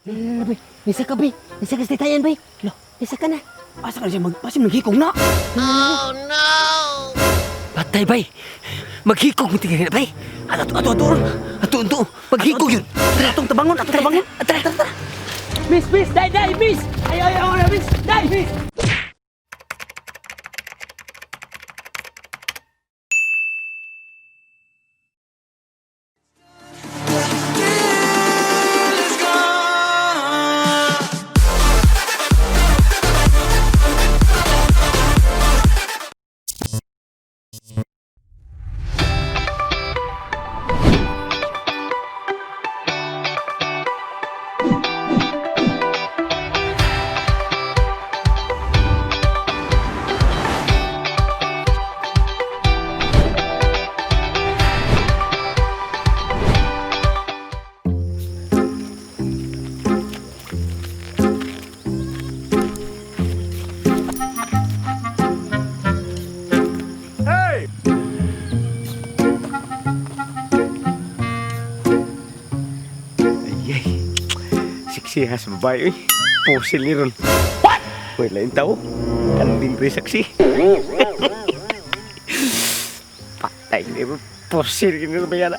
Bay, nisa ka bay. Nisa ka sa titayan bay. Lo, nisa ka na. Asa ka na siya mag pasim naghikog na. Patay bay. Maghikog mo tingin bay. Ato ato ato. Ato ato. Maghikog yun. Tara, atong tabangon, atong tabangon. Tara tara tara. Miss, miss, dai, dai, miss. Ay, ay, ay, miss, dai, miss. Ay, ay. Siksi ha sa babae, oy. Pusil ni ron. What? Wala yung tao. Kanding rin saksi. Patay ni ron. Pusil ni ron ba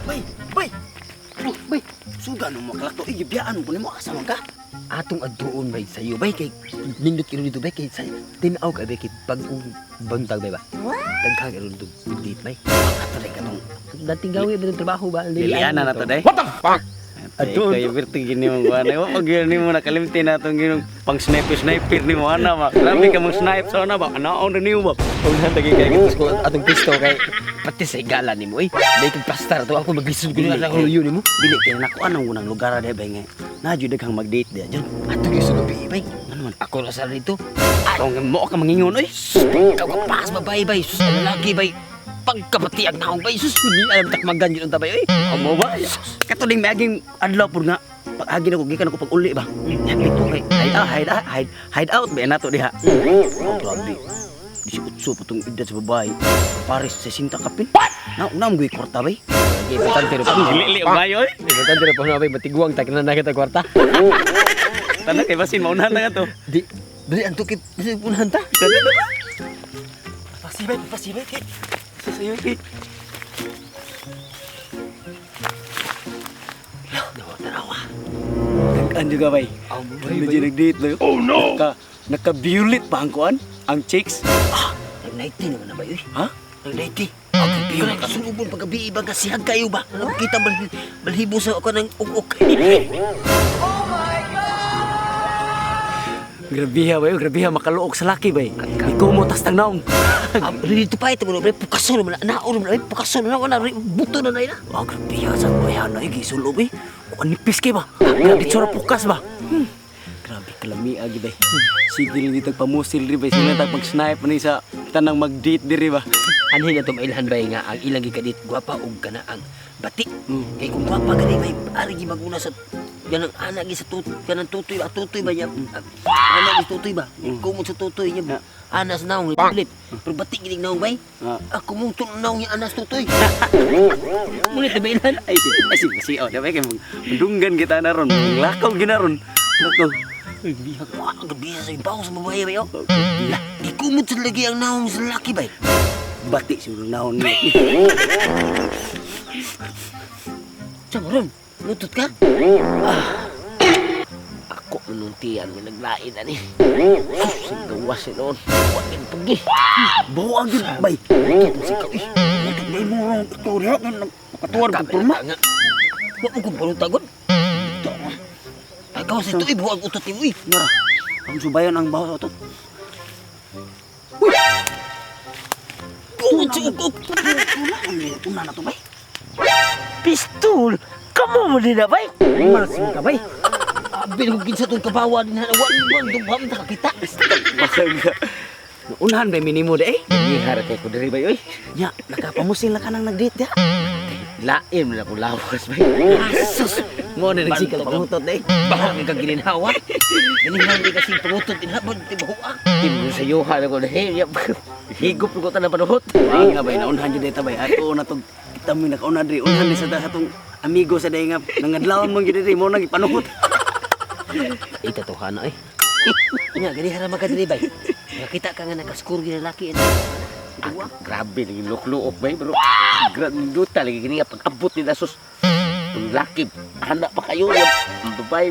Bay, bay. Oh, bay. Suga no mo kalakto igibiyaan po nimo asa man ka? Atong adtuon bay sayo bay kay nindot kino dito bay kay sa tin-aw ka bay kay bag-ong bantag bay ba. Daghan karon dito date bay. Ato dai katong Dating gawi ba ng trabaho ba? Liliana na to, day. What the fuck? Ato, kayo birti gini mo kuan. Wa pag gini mo nakalimti na atong ginong pang sniper sniper ni mo ana ba. Grabe ka mong snipe sa ana ba. Anaon rin nimo ba. Unahan tagi kay kitos ko atong pisto kay pati sa igala nimo eh. Dai kag pastar to ako maglisod ko na ako yun nimo. Dili kay nako anong unang lugar dai bay nga. Na jud daghang mag-date dia jud. Ato gyud sa gabi bay. Ano man? Ako ra sa dito. Atong mo ka mangingon oy. Ikaw ka pas babay bay. Sus lalaki bay. Pagkabati ang naong bay. Sus hindi alam takmagan yun ang tabay oy. Amo ba? Kato ding maaging adlaw pud nga pag-agi na ko gikan ako pag-uli ba. Hapit ko kay hide out, hide out, hide, hide out ba nato diha. Oh, grabe. 18 pa tong edad sa babae. Paris 60 kapin. What? Na una mo kwarta bay. Lagi importante ro pa. Lili bayo oy. Importante ro pa na bay matiguang ta kana nakita kwarta. Tanan kay basin maunahan na nga to. Di dali anto kay unahan ta. Pasibay, pasibay kay. Sa sayo kay. Dawa tanawa. Daghan juga bay. Amo Ano dyan nag-date ba? Oh no! Naka-violet pa ang kuan, ang chicks. Nag 90 naman na bay oy. Ha? Nag 90. Okay, piyo na kasulubon paggabi ba kasi kayo ba? Ano kita balhibo sa ako ng uk-uk. Grabe ha bay, grabe ha makaluok sa laki bay. Ikaw mo tas tang naong. Ah, dito pa ito mo bre pukaso naman na naon naman pukaso na na buto na na ina. Ah, grabe ha sa bayan na gisulob eh. Kuan nipis kay ba? Grabe tsura pukas ba? Grabe kalami agi bay. Sige lang dito pamusil ri bay, sila tag mag-snipe ni sa tanang mag-date diri ba. Anhin na to mailhan bay nga ang ilang gikadit gwapa og kana ang bati. Kay kung gwapa gani bay ari gi maguna sa ganang anak gi sa tut kanang tutoy ba tutoy ba niya. Anak gi tutoy ba? Kumot sa tutoy niya. Anas naong ulit. Pero bati ginig naong bay. Ako mong tun naong niya anas tutoy. Ngunit na mailhan. Ay si oh, dabay kay mundunggan kita na ron. Lakaw gina ron. Lakaw. Ay, bihag. Wah, ang gabi sa ibaw sa babae ba yo? Lah, di kumot sa lagi ang naong sa laki bay. Bati siguro naon ni. Sa ron, lutot ka? Ah. Ako manuntian nga naglain ani. Sus, ang gawas si noon. Wagin pagi. Bawa gyud bay. Utot si ka. Eh, Utot bay mo ron istorya nga nakatuwar kag porma. Nga. Wa mo kong palutagod. Ay, kawas ito, ibuhag utot ni mo eh. Nga. Ang subayon ang baho sa utot. Bungod si ugog. Tuna na to bay. Pistol! Kamu mo din na bay? Malas mo ka bay? Abi na kong kinsa itong kabawa din na. Wa mo ang dumham na kakita. Baga. Unahan bay minimo de eh. Nihara kay ko diri bay oy. Nya, nakapamusil na ka nang nag-date ya. Lain mo na akong lawas bay. Asus! Mo na nagsikal Bantog ang- pangutot de. Baha ka gininhawa. Gininhawa di kasi pangutot din habang di bahuwa. Timbro sa yuha na ko na higop ko tanan panuhot. Wa nga bay naunhan jud ta bay. Ato na tong kita mo nakauna diri unahan ni sa atong amigo sa day nga nangadlawon mo gid diri mo nang ipanuhot. Itatuhana eh. Nya gani hara makadiri bay. Nakita ka nga nakaskor gyud laki ito. Ah, grabe lagi lukluok bay bro. Granduta lagi gini nga pag-abot nila sus. Ang laki, anak pa kayo yung ang babae.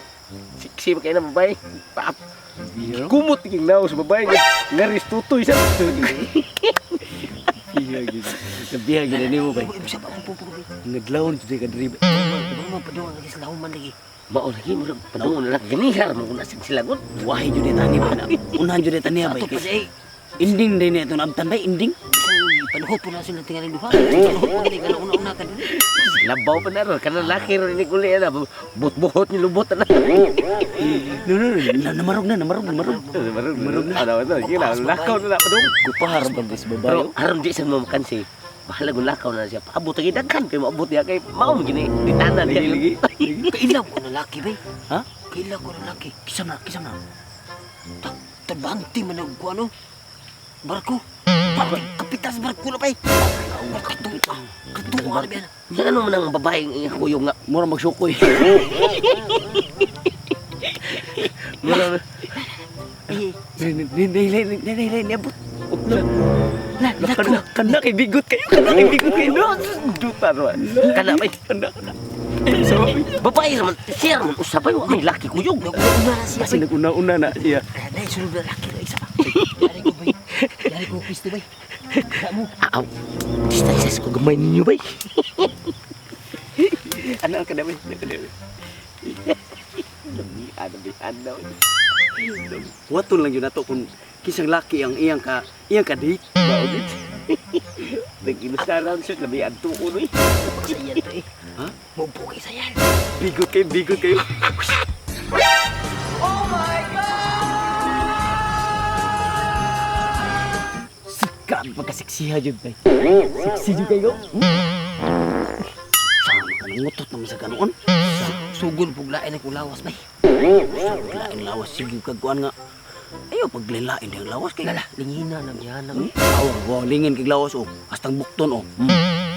Siksi pa kayo na babae. Paap. Kumot yung naos sa babae. Ngaris tutoy sa. Labihan gid nimo bay. Uy, sa pa akong pupo bay. Naglawon jud ka diri. Mama padung lagi sa lahuman lagi. Mao lagi mo padung na lang ganihar mo na sila gud. Wahi jud tani ba na. Unahan jud tani bay. Ato pa siya eh. Ending din ito naabtan bay, ending. Panuhot po na sila tingaling duha. Panuhot po gani nga una-una ka dili. Labaw pa na ron. Kanang laki ron ni guli na. Bot-bot ni lubot na. No no no, namarog na, namarog, namarog. Marog, marog na. Ano, ano, sige lang. Lakaw na na padung. Gupahar ba bis babae? Pero aron di sa mga makansi. Bahala kung lakaw na siya. Paabot lagi daghan kay maabot niya kay mao man gini ditanan niya. Lagi Kailaw ko na laki bay. Ha? Kailaw ko na laki. Kisam na, kisam na. Tabanti man og ano? Barko. Barko kapitas barko na bay. Katuwa. Katuwa na biyan. Sa ano man ang babaeng kuyog nga. Mura magsukoy. Mura Ay, Nilay, nilay, niabot. la, lako. Kana kay bigot kayo, kana kay bigot kayo. duta ro. Kana bay. Kana kana. Babae raman siya raman usabay wa may laki kuyog. Nag-una na siya Kasi bay. nag-una-una na siya. Ay, dahil sunod na laki na isa pa. Yari ko bay. Yari ko pisto bay. Kaya mo. Aw. Distansya ko gamay ninyo bay. Ano ang kadami? Kadami. Ano bi ano. Waton lang yun nato kung kisang laki ang iyang ka date. Baugit. Nag-ilusaran siya labi adto ko eh. Sa iyan to eh. Ha? Mabukay sa yan. Bigot kayo, bigot kayo. Grabe pagkasiksiha jud bay. Siksi jud kayo. Sama ka nang ngutot naman sa ganoon. Sugol puglain ang kulawas bay. Lain lawas sige kag kuan nga. Ayo paglain ang lawas kay. Lala, lingina na yan na bay. Aw, wow, lingin kag lawas oh. Hastang bukton oh.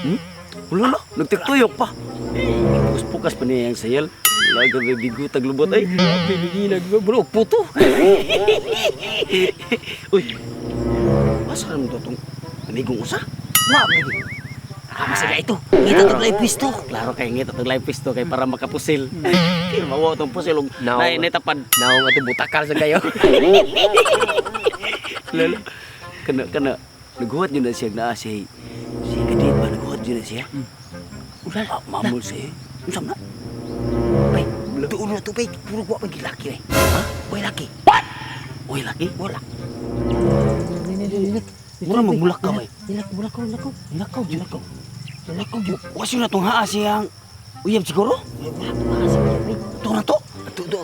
Hmm? Wala la, nagtiktuyok pa. Pukas-pukas pa niya ang sayal. Laga may bigo taglubot ay. Grabe, lingina. Bro, puto. Uy. Asa ka naman to tong amigong usa? Wa, lagi. Ah, masaya ito. Ngita to live pisto. Klaro kay ngita tong live pisto kay para makapusil. Kay mawa tong pusil og No. nay natapad. Naong ato butakal sa kayo. Lalo. Kana kana naghuwat yun na siya naa si si kadit ba naghuwat yun na siya. Ulal. Ah, mamul siya. Unsa man na? Bay, doon na to bay. Puro wa man laki bay. Ha? Way laki. What? Uy laki. Wala. Mura magmulak ka bay. Nilak, mulakaw, nilakaw. Nilakaw jud. Nilakaw. Nilakaw jud. Wasyo na tong haa siyang uyab siguro. Wala pa sa iya bay. Ito na to. Ato do.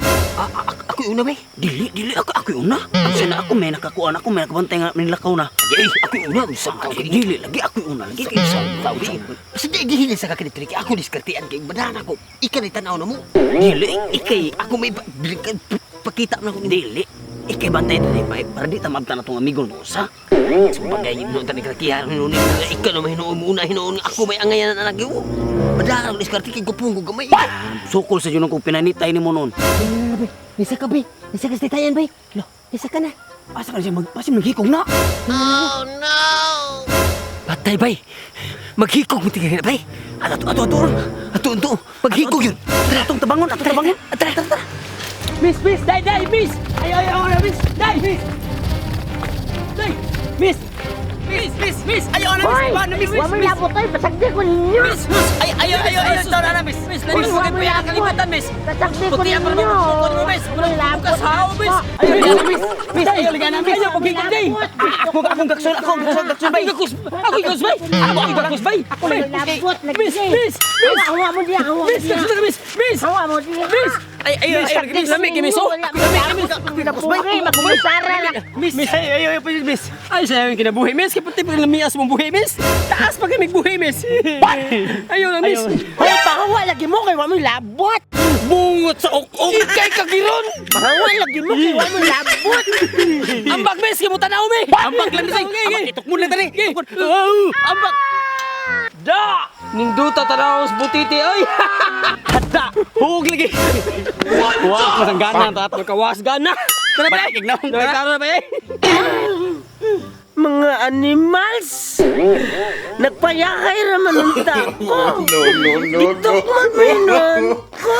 Ako una bay. Dili, dili ako ako yung una. Ang sana ako may nakakuan ako may nakabantay nga nilakaw na. Ay, ako una usab ka. Dili lagi ako yung una lagi kay Sa tao. Basta di gihilin sa kakinitriki. Ako diskartean kay banahan ako. Ika ni tanaw na mo. Dili ikay Ako may pakita na ko nimo. dili ikay bantay dili pa para di ta maabtan atong amigo no usa. Bagay no tani krakihan hinuon ni ikaw na mahinuon mo una hinuon nga ako may angayan na anak yo. Badahan ako diskarte kay gupong ko gamay. Sukol sa yun kung pinanitay nimo noon. Nisa ka bay. Nisa ka sa tayan bay. Lo, nisa ka na. Asa ka na siya mag pasim naghikog na. Patay bay. Maghikog mo tingin bay. Ato ato ato. Ato ato. Maghikog yun. Ato atong tabangon, ato tabangon. Tara tara tara. Miss, miss, dai, dai, miss. Ayo, ayo, ayo, miss. Dai, miss. Dai, miss. Miss, miss, miss. Ayo, na, miss. Ba, na, miss, miss, Wa may miss. labot ay, pasagdi ko ninyo. Miss, miss. Ay, ayo, ayo, ayo, ito na, miss. Miss, na, miss. Uy, wa Bakit may pa yung labot. kalimutan, miss? Pasagdi ko Puti ang ninyo. parang mo, miss. May labot. Bukas, haw, miss. Ayo, ayo, miss. Miss, ayo, liga na, miss. Ayo, pagkikot, day. Ako akong gakson, ako gakson, gakson bay. Ako ako gakus, bay. Ako gakus, bay. Ako may labot lagi. Miss, miss, miss. Hawa, hawa mo diya, hawa mo Miss, diya. gakus na, miss. Miss. Hawa mo diya. Miss. Ay, ayo, ayo, miss. Lami, miss. Oh, Wala may labot. Kinabuhi, makumisara na. Miss, miss, ay, ay, ay, ay, miss. Ay, sa yung kinabuhi, miss. Kaya pati pag lamias mong buhi, miss. Taas pa kami buhi, miss. Ayaw na, miss. Hoy, pahawa lagi mo kay wa may labot. Bungot sa ok-ok. Ikay kagiron. Pahawa lagi mo kay wa may labot. Ambag, miss. Kaya mo tanaw, mi. Ambag lang, miss. Ambag, itok mo lang, tani. Ambag. Da! Ninduta tanaw sa butiti, ay. Hada! Hug lagi. Wah, masang gana ta ato. Kawas gana. Kana ba? Batik naong Kano ka. na ba eh? Mga animals! Nagpayakay raman ang tako. No, no, no, no. Itok man minon ko.